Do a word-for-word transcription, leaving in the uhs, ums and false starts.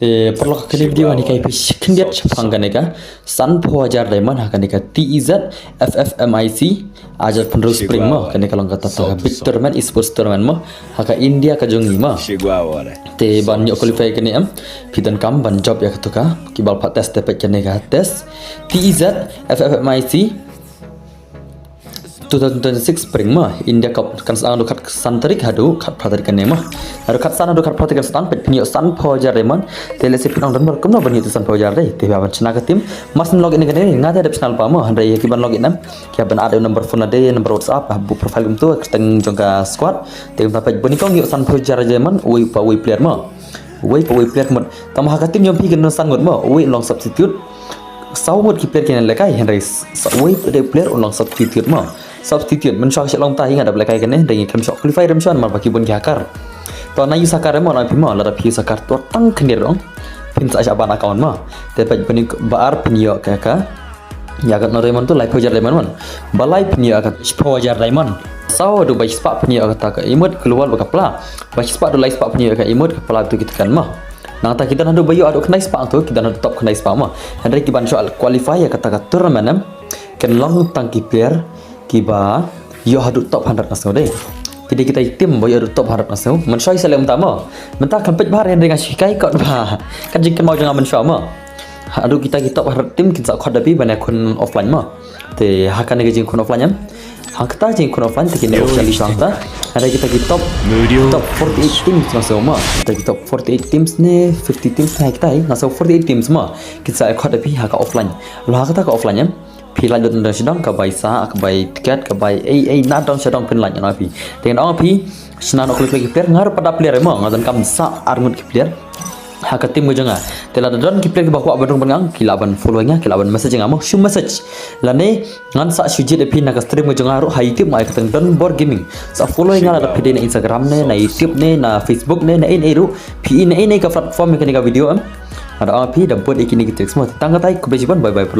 Te paralok, kane ka video ngan hikai phi khyndiat shaphang kane ka sanphew hajar diamond ha kane ka T E Z F F M I C, hajar pynru spring mo, kane ka long kata ka big tournament, esports tournament mo, ha ka India ka jong ngi mo. Te ban ïoh qualify kane em, phi donkam ban jop ïa kato ka, ki ba la phah test te peit kane ka test, T E Z F F M I C two thousand twenty-six spring mo, India Cup, kan sdang naduh khatsan tarik haduh khatphra tarik kane mo. Naduh khatsan haduh khatphra tarik kan sdang, peit phin ïoh sanphew hajar diamond. Te lehse phin ong don bor kumno ban ïoh te sanphew hajar dei, te ba ban shna ka team. Must log in kane, nga te dep shna lypa mo, hynrei ïa ki ban log in em, ki hap ban add number phone lade, number WhatsApp, hap buh profile kumto, kyrteng jong ka squad. Te kumta peit ba nyngkong ïoh sanphew hajar diamond, uwei pa uwei player mo. Uwei pa uwei player mo. Tangba ha ka team jong phi kin don san ngut mo, uwei long substitute. Saw ngut ki player kin lehkai, hynrei s-, uwei pa uwei player u long substitute mo. Substitute, mynshuwa ka shu long ta hi nga dep lehkai kane, hynrei ngi khlem shah qualify ruh mynshuwa namar ba ki bun ki hacker. To na use hacker mo, na phi mo, lada phi use hacker to tang khyndiat ruh phin sa shah ban account mo. Te peit ba nyngkong, ba ar phin ïoh ka, ka ïa kano diamond to, laiphew hajar diamond mo. Ba lai phin ïoh ka shiphew hajar diamond. Saw haduh ba shispah phin ïoh kata ka emote, ka lower bad ka pla. Ba shispah haduh lai spah phin ïoh ka emote, ka pla to ki tkan mo. Nangta ki don haduh ba ïoh haduh khyndai spah to, ki don haduh top khyndai spah mo. Hynrei ki ban shah qualify ïa kata ka tournament em, kin long tang ki player ki ba ïoh haduh top hundred nga sngew dei. Ki dei kita ki team ba ïoh haduh top hundred nga sngew. Mynshuwa sa leh mynta mo. Mynta khlem peit bha hynrei nga shu hikai kot bha. Ka jingkynmaw jong nga mynshuwa mo. Haduh kita ki top hundred team kin sa khot da phi ban ïakhun offline mo. Te ha kane ka jingkhun offline em, ha kata jingkhun offline te kin ïoh offline shang ta. Hynrei kita ki top, top forty-eight teams nga sngew mo. Kita ki top forty-eight teams ne fifty teams ne, kita hi nga sngew forty-eight teams mo. Kin sa khot da phi ha ka offline. Lo ha kata ka offline em, phi lait don sha dong, ka bai sah, ka bai tiket, ka bai ei ei na dong sha dong phin lait na phi. Te ngan ong phi, shna noh khlem ki player, nga ruh pat da player mo, nga donkam sa ar ngut ki player ha ka team ka jong nga. Te lada don ki player ki ba kwah ban rung ban ngang, ki lah ban follow nga, ki lah ban message nga mo, shu message. Lane ngan sa shu jied ïa phi na ka stream ka jong nga ruh ha YouTube, ma ïa ka kyrteng Don Bor Gaming. Sa follow nga lada phi dei na Instagram ne, na YouTube ne, na Facebook ne, na ei ei ruh. Phi ei ei na ei ei ka platform ïa kane ka video em. Lada ong phi da bud ïa kine ki tricks mo. Tang katai, khublei shibun, bye bye paralok.